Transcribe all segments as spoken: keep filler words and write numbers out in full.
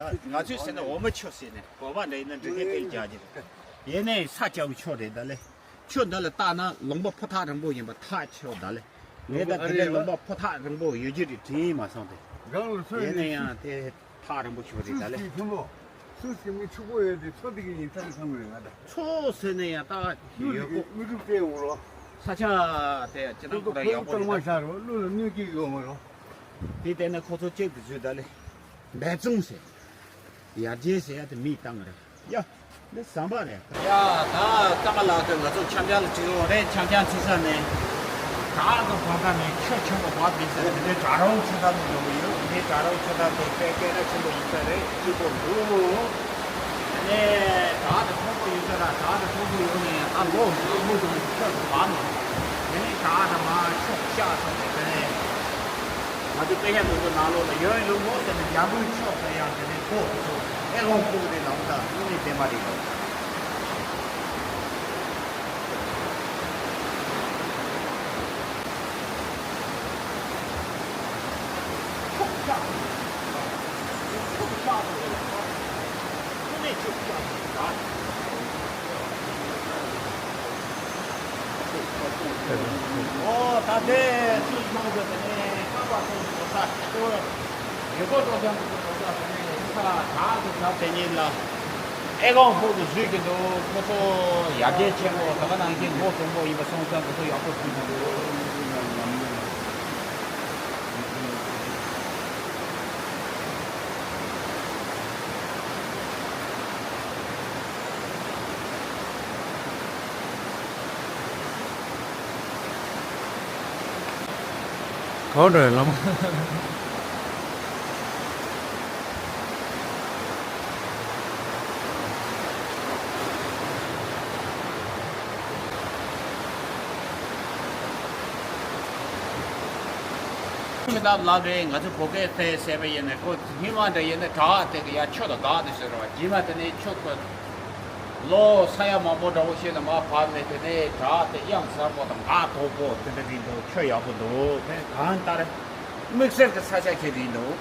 ང་ཚོས་ཟེར་ན་འོ་མ་ཆུ་ཟེར་ནས་གོ་བ་འདྲ་ཡིན་ན་འབྲི་མཁན་དེ་ལ་རྒྱག་གི་རེད། ཡིན་ནའི་ས་སྐྱ་བོའི་ཆུ་རེད་ད་ལེ། ཆུ་འདི་ལ་བལྟས་ན་ལུང་པ་ཕོ་ཐག་རིང་པོ་ཡིན་པ་ཐག་ཆོད་ད་ལེ། ངས་ད་དེ་འདྲའི་ལུང་པ་ཕོ་ཐག་རིང་པོ་ཡོད་ཀྱི་རེད་དྲན་མ་སོང་སྟེ། སྒང་ལ་སོ་ཡིན་ཡིན་ནའི་ཡང་དེ་ཐག་རིང་པོ་ཞིག་རེད་ད་ལེ། ཆུ་ཞིག་མཐོན་པོ། སུ་ཞིག་མི་ཕྱུག་པོ་ཡོད་དེ་མཚོ་དེ་གི་ཡིན་ཐག་ཚང་མ་རེད་ང་ད། མཚོ་ཟེར་ནའི་ཡང་ད་ཡོད་གོ། མི་སྒྲུབ་སྟེ་འོང་རོགས། ས་ཆ་དེ་སྤྱི་བཏང་ཁོ་རང་ཡག་པོ་རེད་ད། ཤར་རོ་ཀླུ་ལ་གནོད་སྐྱེལ་གི་འོང་མ་རོགས། དེ་བལྟས་ན་ཁོ་ཚོ་གཅིག་ཏུ་བཟོས་ད་ལེ། འབད་བརྩོན་ཟེར། ཡར་རྒྱས་ཟེར་ཡ་དེ་མིས་བཏང་རེད། ཡ། འདི་ཟམ་པ་རེད། ཡ། ད་ཀརྨ་ལགས་ཀྱིས་ང་ཚོ་འཆམ་འཆམ་ལ་ཁྲིད་ཡོང་རེད། འཆམ་འཆམ་ཁྲིད་ས་ནས། བྲག་གི་བར་ཁ་ནས་ཆུ་ཆེན་པོ་བབས་ཡིན་ས་རེད། དེ་འདྲའི་བྲག་རོང་ཆུ་ཐང་དུ་འགྲོ་གི་ཡོད། འདི་བྲག་རོང་ཆུ་ཐང་དེ་དཔེ་སྐད་གྲགས་ཆེན་པོ་ཡིན་ས་རེད། སྐྱིད་པོ་འདུག་དེ་ནས་བྲག་དེ་མཐོན་པོ་ཡིན་ས་རེད། བྲག་དེ་མཐོན་པོ་ཡོང་ནས་ཡང་ད་ལོ་མང་པོ་འདུག་ཆུ་དེ་བབས་ནས། དེ་ནས་བྲག་དེ་མར་ཤོག་བཤགས་སོང་ནས་དེ་ནས། ང་ཚོའི་དཔེ་ཆ་དེ་ཚོ་ནང་ལོགས་ལ་ཡོད་ཡོད་མོ་ཟེར་ནས་རྒྱ་མགོའི་ཕྱོགས་དེ་ཡང་དེ་ནས་ལྐོག་དེ་ཚོ་ཨེ་ལོང་ལྐོག་རེད་ལབ་དང་དངོས་གནས་བདེན་པ་རེད་ལབ། ཕྱོགས་བཤགས་སོང་། ཕྱོགས་བཤགས་སོང་རེད་ལབ། དངོས་གནས་ཕྱོགས་བཤགས་སོང་རེད་ལབ། ཨོ་ད་ལྟའི་ཆུ་ཤོང་དུ་དེ་ནས་ཀརྨ་པ་སེང་གེ་གོ་ས་ཞེ་པོ་ཡོད་གོ། སྤྲོ་འཆམ་དུ་གོ་ས་དེ་ནས་ས་བྲག་གི་ཟམ་དེ་ཉིད་ལ་ཨེ་ཁོང་ཕུག་ཏུ་བཟོས་ཀྱི་འདུག་ཁོ་ཚོ་ཡར་རྒྱས་ཆེན་པོ་ད་ག་ནང་བཞིན་མགོ་རྩོམ་པོ་ཡིན་པ་སོང་ཙང་ཁོ་ཚོ་ཡག་པོ་བཟོས་ཀྱི་འདུག་གང་འདྲ་ལམ། ཆུ་འདབས་ལ་རེད། ང་ཚོ་བོད་སྐད་ཐད་བཤད་པ་ཡིན་ན་ཁོ་ཉི་མ་འདྲ་ཡིན་ན་བྲག་དེ་གི་ཡ་ཆུ་དང་འགག་དེ་ཟེར་བ་རྗེས་མ་དེ་ནས་ཆུ་ཁོ། ལོ་ས་ཡ་མང་པོ་འདྲ་བོ་ཞིག་ལ་མར་བབས་ནས་དེ་ནས་བྲག་དེ་གཡང་གཟར་པོ་དང་འགག་མཐོ་པོ་དེ་འདྲ་རེད་འདུག་ཆུ་ཡག་པོ་འདུག་དེ་གང་ལྟར་དམིགས་བསལ་གྱི་ས་ཆ་ཞིག་རེད་འདུག་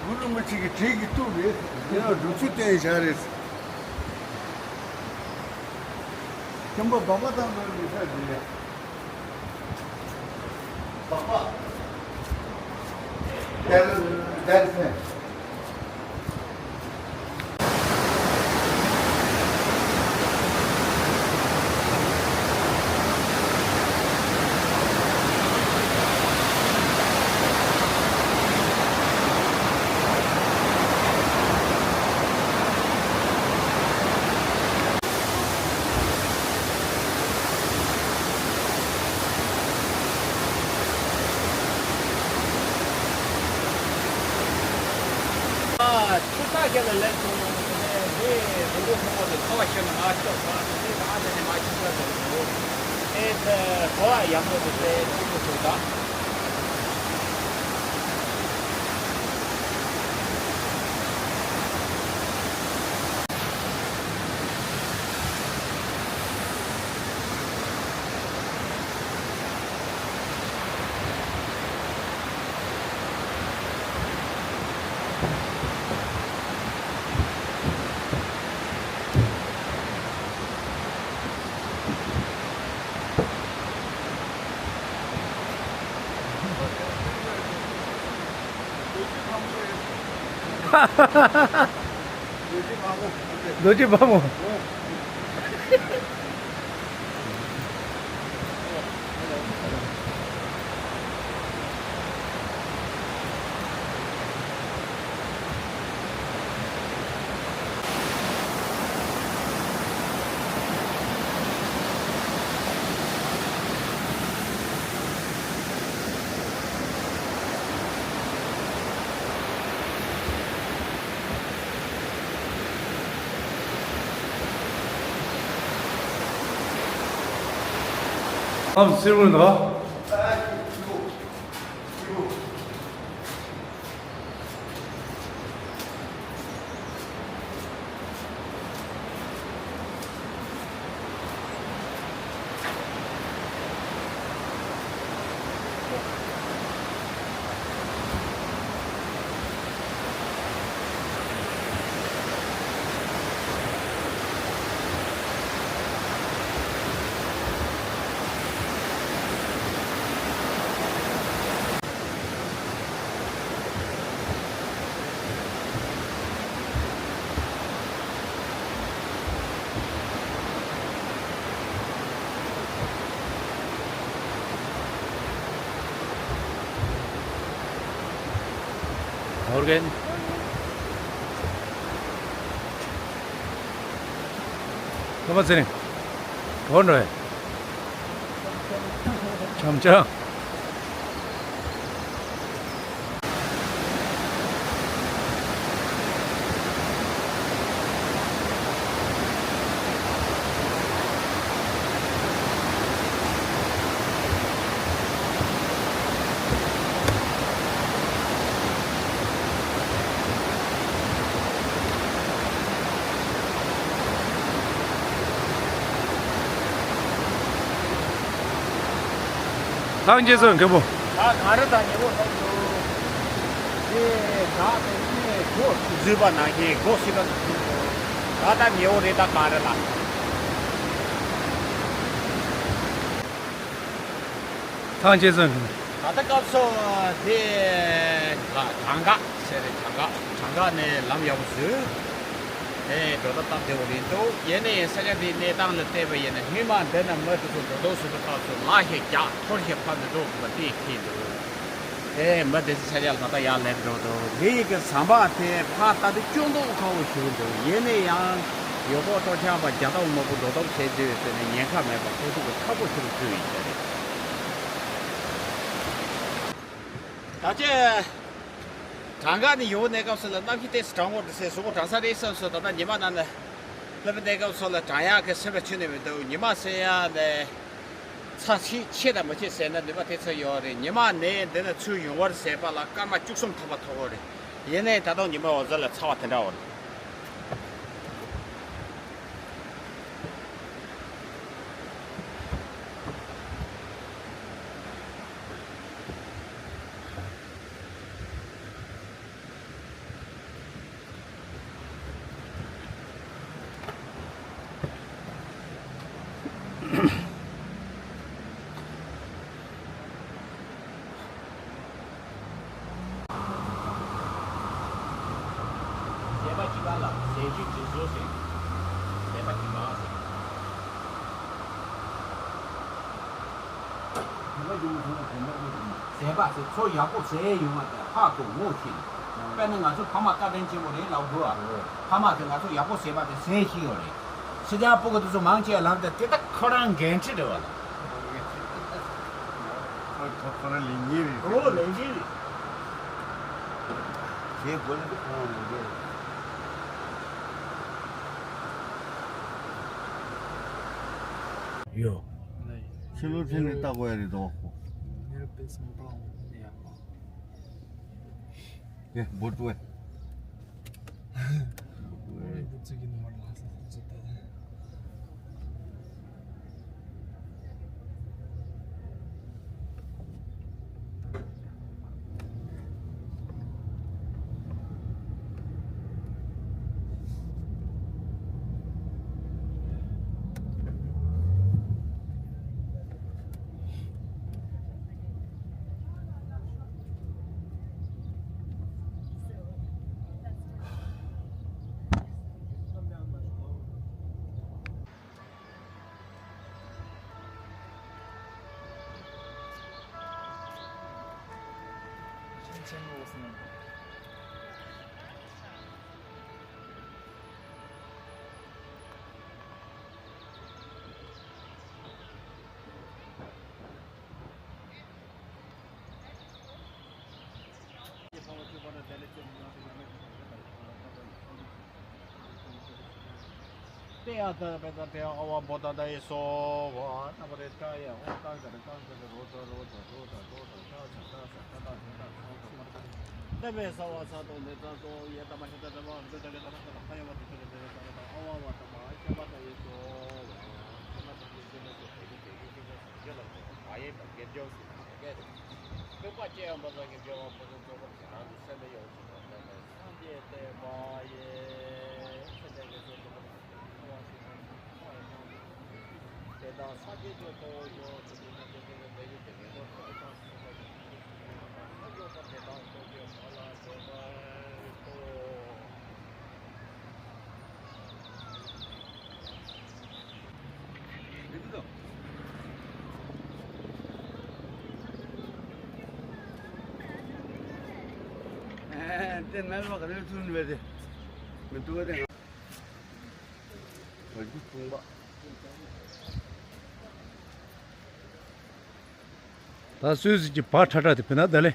ལུ་ལུ་མི་གཅིག་གིས་བྲིས་ཀྱི་འདུག་རེད། དེ་ཡང་སྒྲུབ་ཆུ་བསྟན་བཞག་རེད། ཁྱིམ་པ་སྦག་སྦག་བཏང་འདུག་མི་ས་རེད། སྦག་སྦག་དེར་དེར་ཕན། ཆུ་རྩ་བཞི་ལ་སླེབས་སོང་། དེ་ནས་རི་རི་མགོ་མཐོན་པོ་དེ་ཚ་བ་ཤོར་ནས་མར་ཤོར་སོང་། དེ་ནས་ང་དེ་ནས་མར་ཆུ་ཚ་འགྲོ་གི་འདུག་ཨེ་ད་གོ་བ་ཡག་པོ་འདུག་དེ་སྐྱིད་པོ་བྱུང་ད། རྡོ་རྗེ་དམར་མོ། ཨམ་སེར་མོ་ན། རེད། ཁ་པར་ཟེར་ནས་ག་པར་འགྲོ་ཡ། བྱམས་བྱམས། ཐང་རྒྱལ་སོང་མཁན་པོ། ད་ག་རེ་ད་ཉེ་བོ་ལབ་འདུག་དེ་ད་དེ་ནས་སྒོ་འཛུལ་བ་ནང་བཞིན་སྒོ་ཕྱེ་ད་འཛུལ་འདུག་ད་ད་ཉེ་བོ་རེད། ད་ག་རེ་ལ། ཐང་རྒྱལ་སོང་མཁན་པོ། ད་ལྟ་སྐབས་སུ་དེ་གྲང་འགག་ཟེར་རེད། གྲང་འགག་གྲང་འགག་ནས་ལམ་ཡག་པོ་བཟོས། ཨེ་འགྲོ་ད་སྟབས་བདེ་བོ་རེད་འདུག་ཡིན་ནའི་ས་ཆ་འདིའི་གནས་སྟངས་ལ་བལྟས་པ་ཡིན་ན། སྔོན་མ་འདི་ན་མི་དེ་ཚོ་འགྲོ་འགྲོ་བཟོ་དུས་སྐབས་སུ་ལ་ཞིག་རྒྱག་ཐོར་ཞིག་ཕབ་ནས་འགྲོ་དགོས་པ་དེ་ཁེལ་འདུག་ཨེ་མི་དེ་ཚོ་ས་ཆ་ལ་ད་ལྟ་ཡར་སླེབས་འགྲོ་འདུག་འདི་ཡི་གི་ཟམ་པ་དེ་ཕར་ལྟ་དུས་སྐྱོ་མདོག་ཁ་པོ་ཞིག་འདུག་ཡིན་ནའི་ཡང་ཡུལ་སྐོར་སྤྲོ་འཆམ་པ་རྒྱ་སྟོབས་མང་པོ་འགྲོ་སྟངས་བྱེད་དུས་དེ་ནི་ཉེན་ཁ་མེད་པ་ཁོ་ཚོ་གི་ཁག་པོ་ཞིག་བཟོས་ཡིན་ས་རེད། ད་ཆ་གྲང་འགག་ནས་ཡོང་གནས་སྐབས་སུ་ལ་གནམ་གཤིས་ཏོག་ཙམ་གྲང་མོ་འདུག་ཟེར། གཟུགས་པོ་གྲང་ས་རེད་བསམ་སོང་། ད་ལྟ་ཉི་མ་ནང་ན་སླེབས་པའི་གནས་སྐབས་སུ་ལ་གྲང་ཡག་གི་སེམས་པ་ཁྱོན་ནས་མི་འདུག་ཉི་མ་ཟེར་ཡག་ནས་ཚ་ཆེ་ཆེ་དང་མི་ཆེ་ཟེར་ན་ནུས་པ་དེ་ཚོ་ཡོད་རེད། ཉི་མ་ནས་འདི་ན་ཚུར་ཡོང་བར་ཟེར་པ་ལ་སྐར་མ་བཅུ་གསུམ་ཐམ་པ་ཐོབ་པ་རེད། ཡིན་ནའི་ད་དུང་ཉི་མ་འོ་ཟེར་ལ་ཚ་བ་དེ་འདྲ་འོ་རེད། ཟས་པ་གཅིག་པ་ལ་ཟས་བཅུད་ཅིག་བཟོ་ཟིན། ཟས་པ་གཅིག་པ་ཟེར། ཟས་པ་ཟེར་ཚོ་ཡག་པོ་ཟས་ཡོང་བ་དང་ཧ་གོ་ངོ་ཤེས། དཔེར་ན་ང་ཚོ་ཕ་མ་བཀའ་དྲིན་ཆེན་པོ་རེད་ལབ་དགོས་བ། ཕ་མ་གིས་ང་ཚོ་ཡག་པོ་བཟས་པ་དེ་ཟས་ཤེས་ཡོད་རེད། ཕྱི་རྒྱལ་སྤུ་གུ་དེ་ཚོ་མང་ཆེ་བ་ལམ་དེ་དེ་ད་ཁོ་རང་འགན་འཁྲི་རེད་བ་ལ། ཁོ་ཁོ་ཁོ་རང་ལས་འགན་རེད། ཨོ་ལས་འགན་རེད། བྱེད་དགོས་ན་ཁོ་རང་ལས་འགན་རེད། ཡོ། ཕྱི་ལོགས་ཕྱི་ནས་ལྟ་དགོས་ཡ་རེད་དོ། ཡེ་འབུ་ཏུ་ཨེ། འབུ་ཏུ་གི་ནུ་མ་ལ་ས་ས་ཏེ། དེ་ཡང་ད་པེ་ད་དེ་ཨ་བ་བོ་ད་ད་ཡེ་སོ་བ་ན་པ་རེ་ཏྲ་ཡེ་ཧོ་ཀ་ཀ་རེ་ཀ་ཀ་རེ་རོ་ད་རོ་ད་རོ་ད་རོ་ད་ཏྲ་ས་ཏྲ་ས་ཏྲ་ཏ་ཏྲ་ཏ་ས་ཏྲ་ཏ། དེ་བས་ས་བ་ས་དོ་ནེ་ཙ་ཙོ་ཡེ་ད་མ་ཤ་ད་ད་མ་འདི་ད་ག་ད་ད་ད་ཧ་ཡ་བ་དེ་ད་ག་དེ་ད་ད་ཨ་བ་བ་ད་མ་ཤ་མ་ད་ཡེ་སོ་བ་ཤ་མ་ད་ཡེ་སོ་ན་སོ་དེ་གི་དེ་གི་དེ་གི་སོ་གི་ལ་མ་ཡེ་ད་གེ་ཇོ་སི་ད་གེ་རེ། སྟོན་པ་སྐྱེ་ཡང་འབར་བ་གི་རྒྱལ་བ་ཕོ་བྲང་རྫོགས་པར་བྱ། རང་གི་སེམས་ནི་ཡོངས་སུ་རྫོགས་པར། སངས་རྒྱས་བསྟན་པ་ཡི། སེམས་ཅན་ཀུན་གསོན་རྫོགས་པར་བྱ། ཚེ་དཔག་བསམ་ཤིང་ཚེ་དཔག་ཏུ་མེད་པ། དེ་དག་སངས་རྒྱས་ཀྱི་ཐུགས་དབང་ཤོག །ཆོས་ཀྱི་སྙིང་པོ་ཆེན་པོའི་ལས་ཀྱི་དགེ་སློང་ཐམས་ཅད་ཀྱང་སངས་རྒྱས་པ་དེ་དག་སངས་རྒྱས་པར་ཐུགས་རྗེ་ཆེ། དེ་ནས་ལོག་རེ་ཐུན་བས་དེ་མི་འདུག་བས་དེ། བོད་ཀྱི་ཁང་པ། ད་སུད་སི་གི་བ་ཁྲ་ཁྲ་དེ་བོད་ན་ད་ལེ།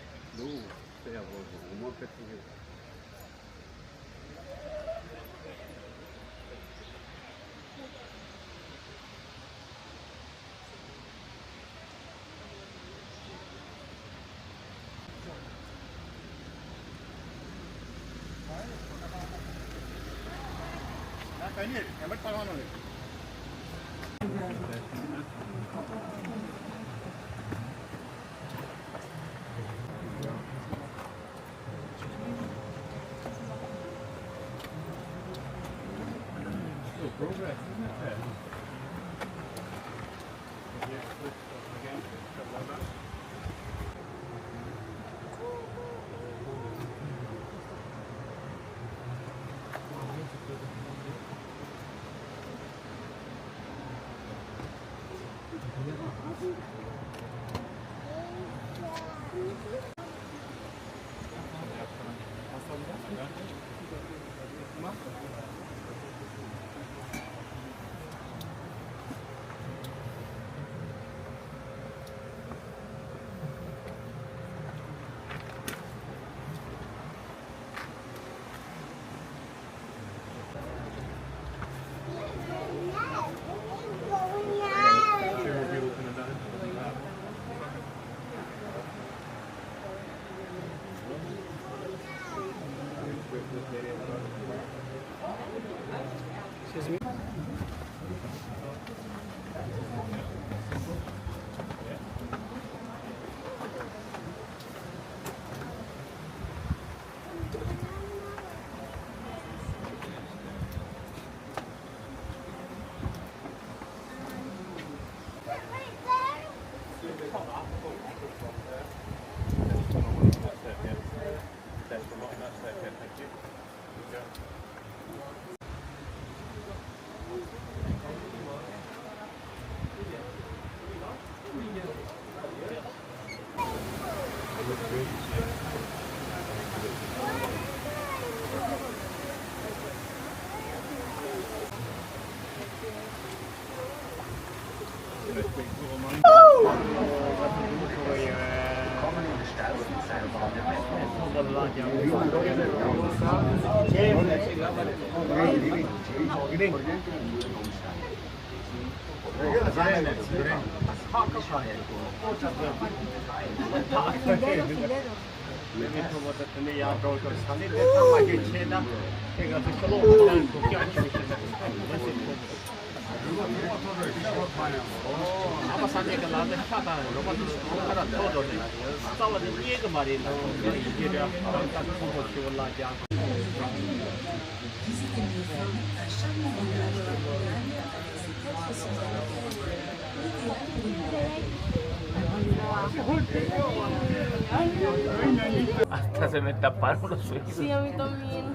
Sí, a mí también.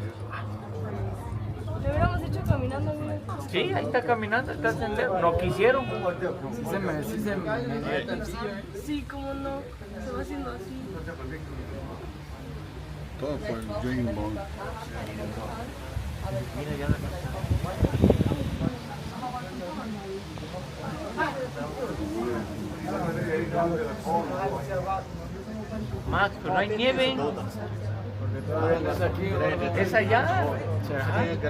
Lo hubiéramos hecho caminando, mira. Sí, ahí está caminando, está sendero. No quisieron. Sí se me, sí se me. Sí, cómo no. Se va haciendo así. Todo por el James Bond. Max, pero no hay nieve. Es allá.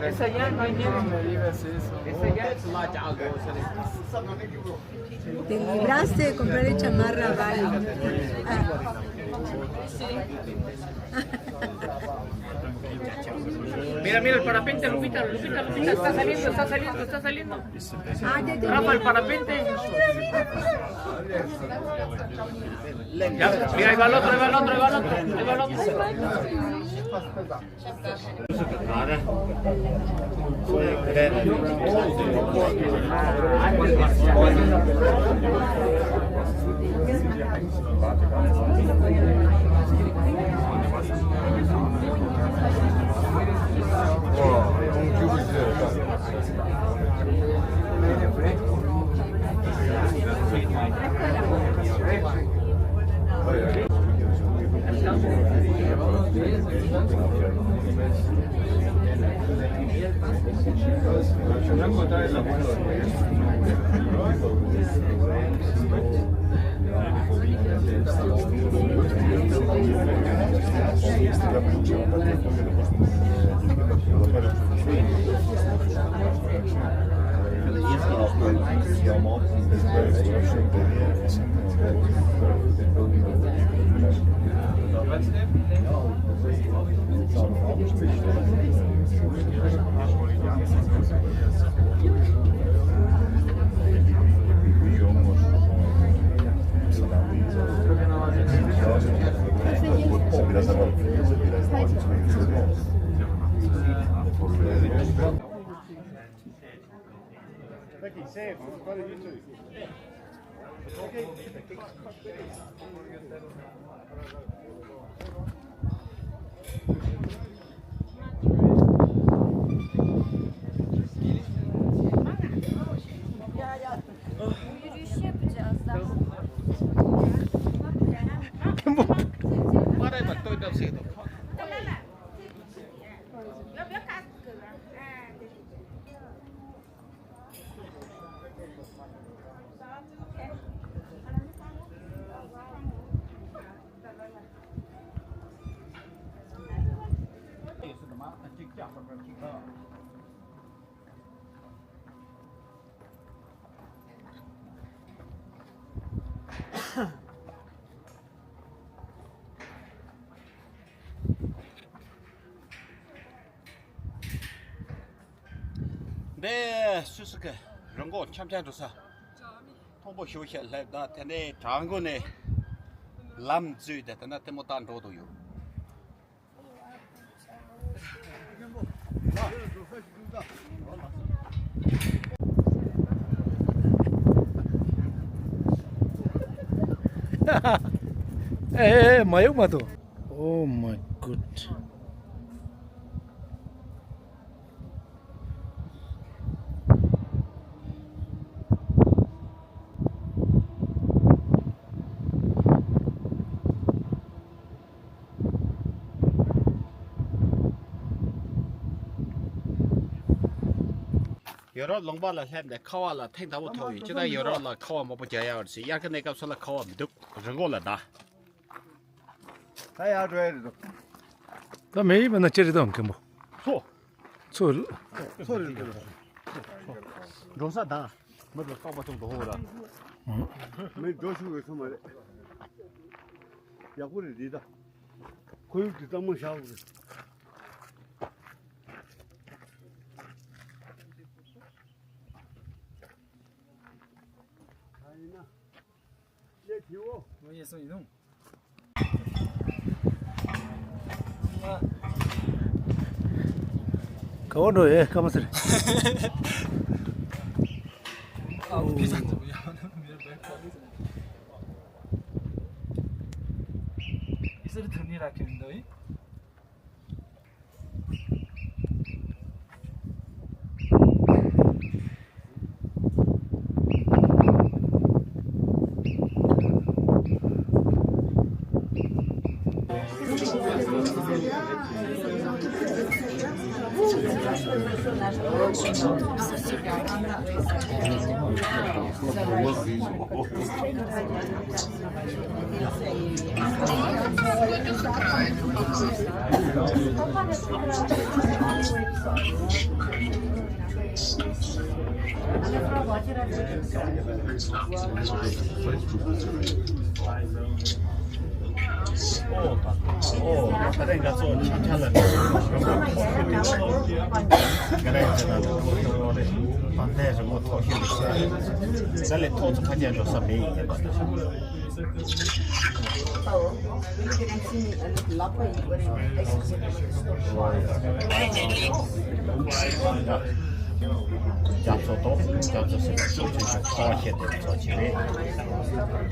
Es allá, no hay nieve. Es allá. Te libraste de comprar el chamarra, vale. Ah. Mira, mira el parapente, Lupita, Lupita, Lupita, está saliendo, está saliendo, está saliendo. Ah, ya te Rafa, el parapente. Ya, mira, ahí va el otro, ahí va el otro, ahí va el otro, ahí va el otro. Yürüyüş yapacağız daha. འདི་སུ་སུ་གི་རི་མགོ་འཆམ་འཆམ་འགྲོ་ས་མཐོན་པོ་ཞེ་པོ་ཞིག་སླེབས། ད་དེ་ནས་བྲག་འགོ་ནས་ལམ་འཛུལ་ཏེ་དེ་ན་ལྟད་མོ་ལྟ་འགྲོ་འདུག་ཡོད། ཨེ་ཨེ་ཨེ། མ་གཡུག་མ་གཏོགས། Oh my god. ཡོ་རོབ་ལུང་པ་ལ་སླེབས་ནས་ཁ་བ་ལ་ཐེངས་དང་པོ་ཐོག་ཡོད། ཅི་ད་ཡོ་རོབ་ལ་ཁ་བ་མང་པོ་རྒྱག་ཡག་རེད་ཟེར། དབྱར་ཁ་གནས་སྐབས་སུ་ལ་ཁ་བ་མི་འདུག་རི་མགོ་ལ་ད། ད་ཡར་འགྲོ་ཡ་རེད་དོ། ད་མེ་ཡིས་མེད་ན་ཅི་རེད་དོ་མཁན་པོ། མཚོ། མཚོ། མཚོ་རེད་དོ། འགྲོ་ས་དང་། མི་དང་རྟོག་པ་ཅུང་དོ་ཧོ་ར། མི་འགྲོ་ཤུགས་ཡོད་ས་མ་རེད། ཡག་པོ་རེད་འདི་ད། ཁོར་ཡུག་གི་གཙང་མ་བཞག་དགོས་རེད། ད་ཡིན་ན། ལས་དེའོ། ངོ་ཡེ་སོང་ཡིན་ནོ། ག་བ་འགྲོ་ཡེ་ཀ་མ་ཟེར། ཨ་བུ་ཕི་ས་ཙམ་ཡ་མ་ནམ་མེར་བེ་ཁ་ལི་ས། ཨི་སར་ཐུར་ནི་ར་ཁེ་མི་འདོ་ཡིན། ཨོ་ད་ཨོ་ད་རེས་ང་ཚོ་ཆ་ཆ་ལ་ནས་རང་ག་རེ་ཡིན་ཟེར་ན་ལོ་ཡོང་ལོ་རེ་ཕན་ཚུན་རི་མོ་ཐོག་ཤིང་རེད་ཟེར། ད་ལས་ཐོག་ཚོ་ཁ་རྒྱ་འགྲོ་ས་མེད་ཡིན་པ་དང་། རྒྱ་མཚོ་དང་རྒྱ་མཚོ་ཟེར་བ་ཅུང་ཆུང་ཆུང་ཁ་བ་ཤེས་ཏེ་ཚོ་ཆེ་བས།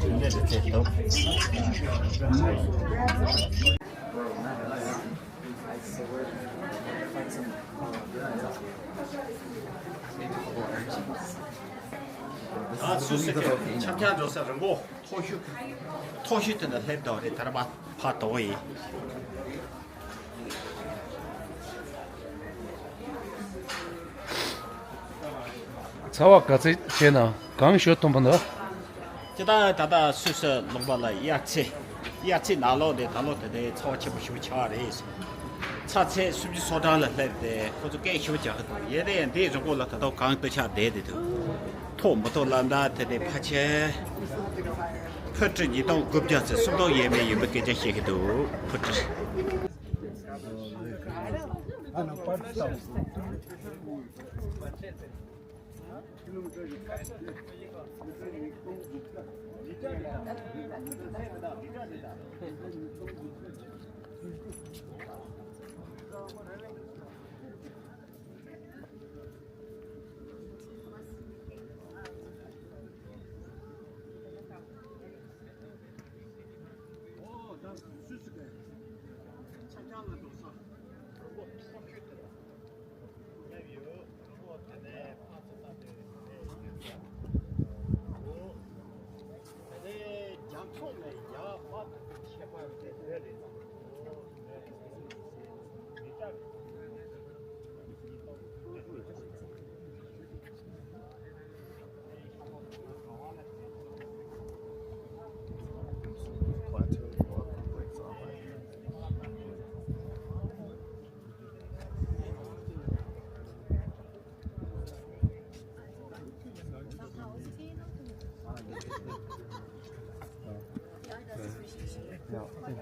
དེ་འདྲ་རེད་ཚེ་འདུག་ཨ་སུ་སི་ཁེ་ཆམ་ཆམ་འགྲོ་ས་རིང་པོ། མཐོ་ཤོས། མཐོ་ཤོས་དེ་འདྲ་སླེབས་འདུག་རེད། ད་ར་མ་ཕ་དོ་ཡིན། ཚ་བ་ག་ཚོད་བྱས་ན་གང་ཞོ་ཐུམ་པ་འདུག་སྤྱིར་བཏང་ད་ལྟ་སུད་སི་ལུང་པ་ལ་དབྱར་ཚེས། དབྱར་ཚེས་ནང་ལོགས་དེ་ད་ལོ་དེ་དེ་ཚ་བ་ཆེན་པོ་ཞེ་པོ་ཆགས་པ་རེད། ཚ་ཚད་སུམ་ཅུ་སོ་གྲངས་ལ་སླེབས་ཏེ་ཁོ་ཚོ་སྐད་ཞེ་པོ་རྒྱག་གི་འདུག་ཡིན་ནའི་འདིའི་རིང་པོ་ལ་ད་ལྟ་གངས་སྟོད་ཆགས་བསྡད་དེ་འདུག་ཐོག་མི་ཐོག་ལ་འདའ་དེ་དེ་ཕལ་ཆེར་ཕུ་ཁྲི་ཉིས་སྟོང་དགུ་བརྒྱ་ཚེ་སུམ་སྟོང་ཡས་མས་ཡིན་པའི་སྐད་ཆ་བཤད་ཀྱི་འདུག་ཕུ་ཁྲི།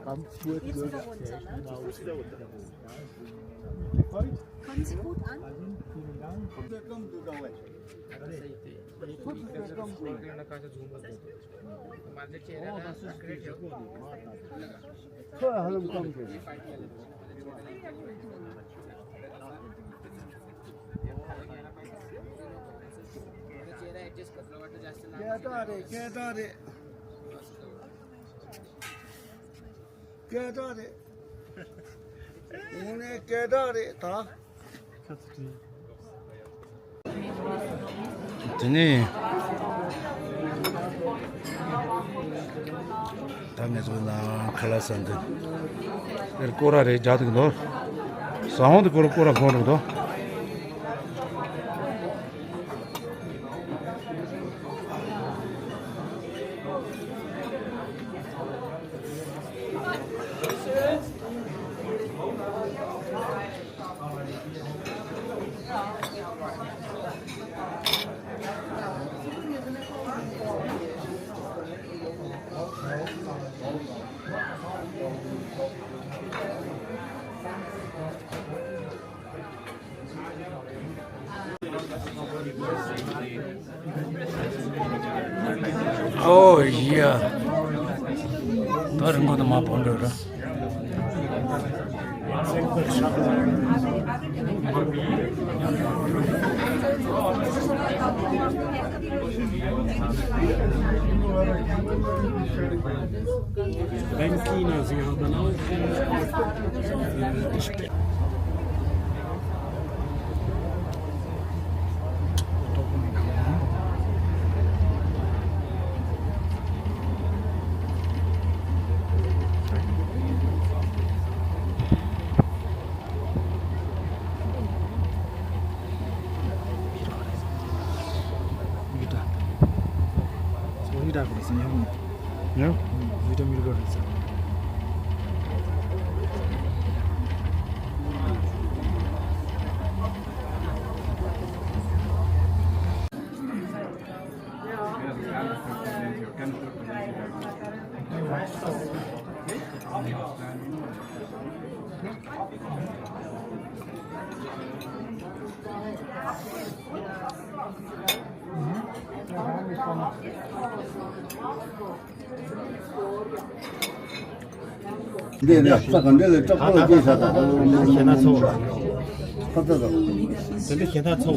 Kommen Sie gut an. སྐད་གྲགས་རེད། སྐད་གྲགས་རེད། སྐད་གྲགས་རེད། དངོས་གནས་སྐད་གྲགས་རེད་ད། དེ་ནས་ད་ངེད་ཚོ་ནང་ཁ་ལག་ཟ་འདི་དེར་སྐོར་ར་རེ་རྒྱག་འདུག་འདུག་ཟ་འོང་དུ་སྐོར་སྐོར་ར་འཁོར་འདུག་ཨོ་ཡ། ད་རིང་གོ་ད་མ་ཕོན་འགྲོ་ར། Wenn China sie haben auch འདི་ནས་ས་ག་འདྲ་ལས་སྐྲག་པ་ལ་སྐྱེས་ས་དང་། ཁྱེད་ན་ཚོ། ཁ་ཚ་དང་། དེ་འདྲ་ཁྱེད་ན་ཚོ།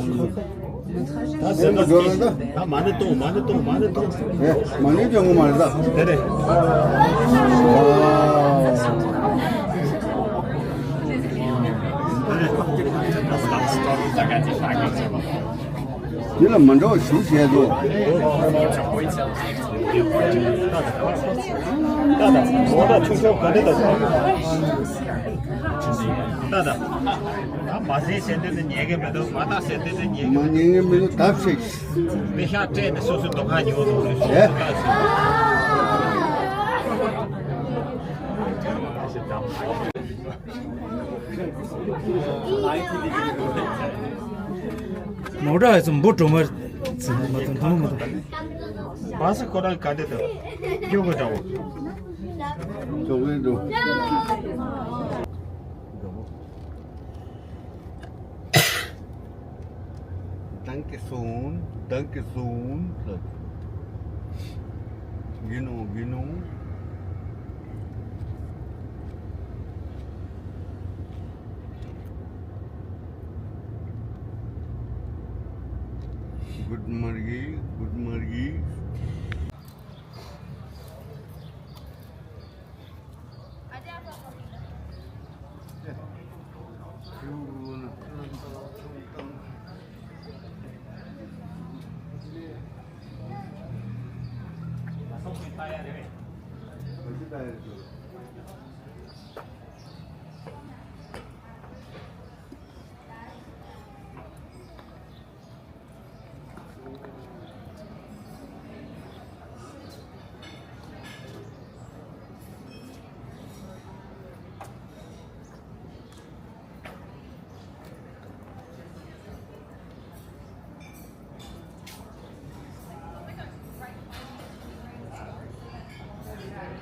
ད་ཟེར་ན་འགྲོ་ལ་ད། ད་མ་ཎི་གཏོང་། མ་ཎི་གཏོང་། མ་ཎི་གཏོང་། ཨེ། མ་ཎི་སྐྱོང་གི་མ་རེད་ད། དེ་རེད། འདི་ལ་མ་འགྲོ་ཞུ་བྱས་འདུག་ད་ད་ངོ་ཐག་ཆུང་ཆུང་ག་འདྲ་ད། ད་ད། ད་མ་ཟིན་ཟེར་དུས་དེ་ཉན་གི་མི་འདུག་མ་ལྟ་ཟེར་དུས་དེ་ཉན་གི་མ་ཉན་གི་མི་འདུག་ད་ཕྱིས། མི་ཤ་སྤྲད་ནས་སོ་སོའི་རྡོ་ཁ་ཉོ་འདུག་རེད། ཨེ། ད་ཟེར། མོ་ཊ་ཨེ་ཙམ་འབུ་གྲོ་མ་ཟིན་མ་ཐོན་ཐོན་མ་ཐོན། བ་སི་ཁོ་རང་ག་འདྲ་དང་སྐྱོ་གི་འདྲ་བོ། སྐྱོ་གི་འདུག Danke schön, danke schön. Genau, genau. Guten Morgen, guten Morgen.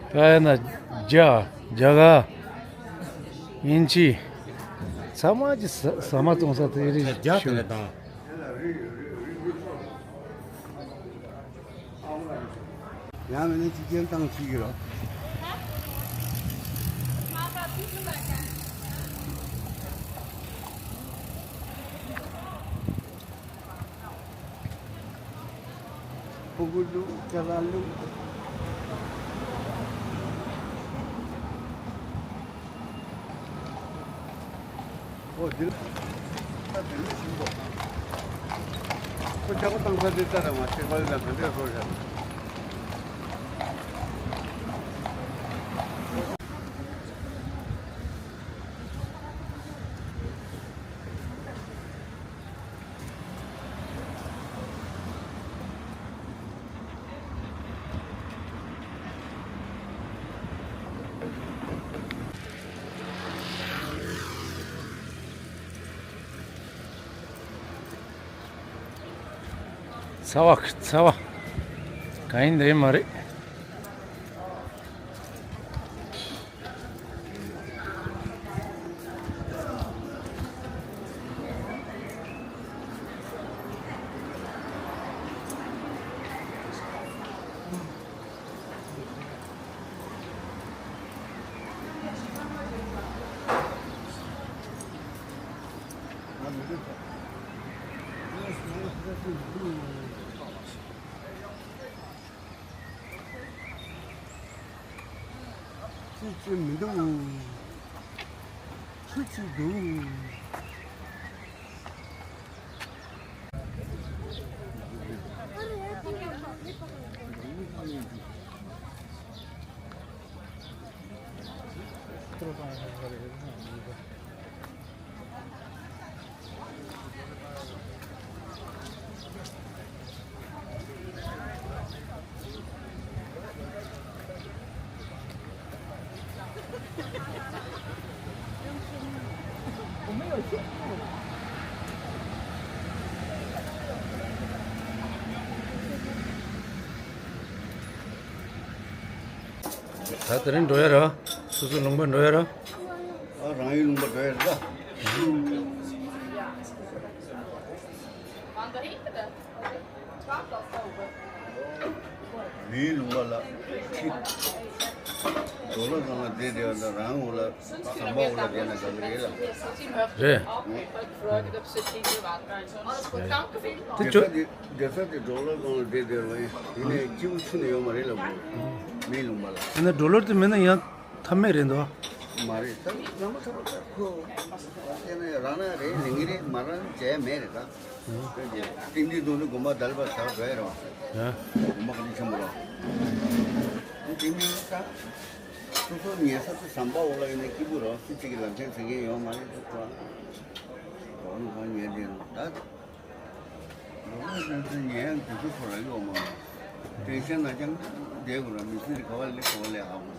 ད་ཡིན་ན་རྒྱ་རྒྱ་གར་དབྱིན་ཇི་ཚང་མ་གྱི་ཟ་ཟ་མ་བཙོང་ས་དེ་རིགས་རྒྱ་དེ་ཞུ། ལས་དང་། ཡང་མིན་ན་གཅིག་རྐྱེན་བཏང་ཚུལ་གྱི་རོ། ཕྲུ་གུ་བླུག་ཅ་ལག་བླུག་ཨོ་འདི་ལ་ད་དེ་ནས་ཤིང་ཏོག་ཁོ་ཇག་པ་བཏང་ས་དེ་ལྟ་ར་མ་ཆེ་བ་ལ་ག་འདྲས་རོ་བཞག་ཚ་བ་ཚ་བ། ག་ཡིན་འདི་མ་རེད། ཅི་ཅི་མི་འདུག་ཆུ་ཆུ་འདུག་ད་དེ་རིང་འགྲོ་ཡ་ར། སོ་སོའི་ལུང་པ་འགྲོ་ཡ་ར། ཨ་རང་ཡུལ་ལུང་པ་འགྲོ་ཡ་ར། མིའི་ལུང་པ་ལ་ཁྲིད། ཌོ་ལར་སྒང་ལ་བསྡད་བསྡད་པ་དང་རང་འོག་ལ་ཟམ་པ་འོག་ལ་བསྡད་ན་འགྲིག་གི་རེད་ལ། རེད། དེ་བསྡད་ས་ཅོ་དེ་བསྡད་ས་དེ་ཌོ་ལར་སྒང་ལ་བསྡད་བསྡད་པ་ཡིན། ཡིན་ནའི་སྐྱིད་པོ་ཚུད་ནས་ཡོད་མ་རེད་ལ། མིའི་ལུང་པ་ལ། ཡིན་ན་ཌོ་ལར་དེ་མེད་ན་ཡང་ཐབས་མེད་རེད་འདུག་མ་རེད། ད་རང་མ་ཐོབ་པ་ཁོ་དེ་ནས་རང་ན་རེད་ལེན་གི་རེད། མ་རང་བྱས་མེད་རེད་ད། ཏིང་འཛིན་རྡོ་རྗེ་དགོན་པ་དལ་བ་ཟག་བས་རོ། ཡ། དགོན་པ་ག་ནས་ཆེན་པོ་རོ། ཏིང་འཛིན་ད། སོ་སོ་ཉལ་ས་དེ་ཟམ་པ་འོག་ལ་ཡིན་ན་སྐྱིད་པོ་རེད། སུ་གཅིག་གིས་ལམ་སེང་ཟེར་མཁན་ཡོད་མ་རེད། ཐུག་པ་གང་ལ་གང་ཉལ་བསྡད་ན་ད། ལོ་ལ་ཟེར་ཟེར་ཉལ་ཡང་དུས་ཚོད་ཁོ་རང་ཡོད་མ་རེད། ཏེན་ཤན་ན་ཅང་བསྡད་དགོས་ར། མི་ཚེ་འདི་ག་བ་ལས་ག་བ་ལས་ཨ་དགོས།